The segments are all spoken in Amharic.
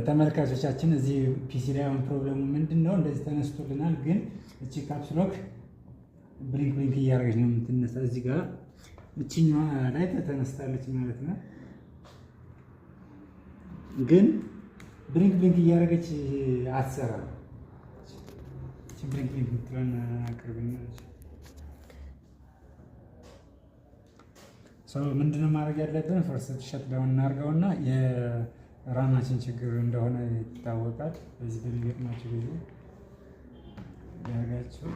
ተመልካቾቻችን፣ እዚህ PC ላይ አሁን problem ኡ ምንድን ነው? እንደዚህ ተነስቶልናል፣ ግን እቺ caps lock blink blink እያደረገች ነው የምትነሳ። እዚህ ጋር እችኛዋ ላይ ተነስታለች ማለት ነው። ግን blink blink እያደረገች አትሰራም። እቺ blink blink የምትለን አቅርብና። So ምንድነው ማድረግ ያለብን? First shut down እናድርገውና የ RAM ኣችን ችግር እንደሆነ ይታወቃል። በዚህ በሚገጥማቸው ጊዜ ያደርጋቸው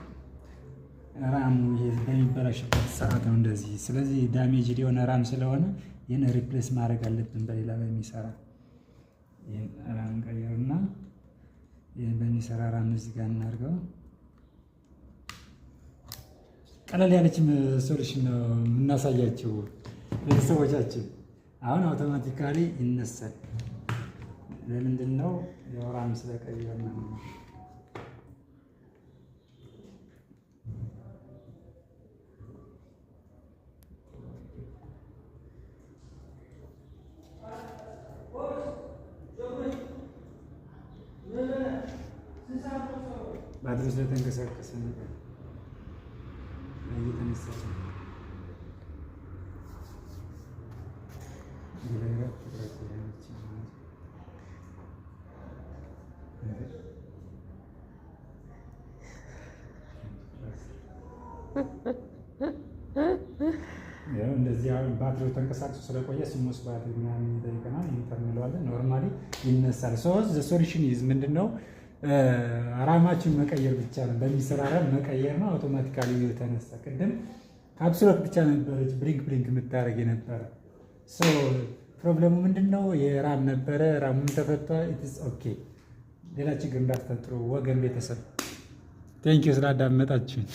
RAM ኡ በሚበላሽበት ሰዓት ነው እንደዚህ። ስለዚህ damage የሆነ RAM ስለሆነ ይህን replace ማድረግ አለብን በሌላ በሚሰራ። ይህን RAM ቀይርና ይህን በሚሰራ RAM እዚህ ጋር እናድርገው። ቀለል ያለች solution ነው የምናሳያቸው ቤተሰቦቻችን። አሁን automatically ይነሳል። ለምንድን ነው? የ RAM ስለቀየርን ነው። ባትሪ ስለተንቀሳቀሰ ነበር እየተነሳች ነው። እንደዚህ አሁን ባትሪው ተንቀሳቅሶ ስለቆየ CMOS ባትሪ ምናምን ይጠይቀናል። Enter እንለዋለን። Normally ይነሳል። So the solution is ምንድን ነው? RAM ኣችን መቀየር ብቻ ነው። በሚሰራ RAM መቀየር ነው። Automatically ተነሳ። ቅድም caps lock ብቻ ነበረች blink blink የምታደርግ የነበረ። So problem ኡ ምንድን ነው? የ RAM ነበረ። RAM ኡን ተፈቷል። It's okay። ሌላ ችግር እንዳትፈጥሩ ወገን ቤተሰብ። Thank you ስላዳመጣችሁኝ።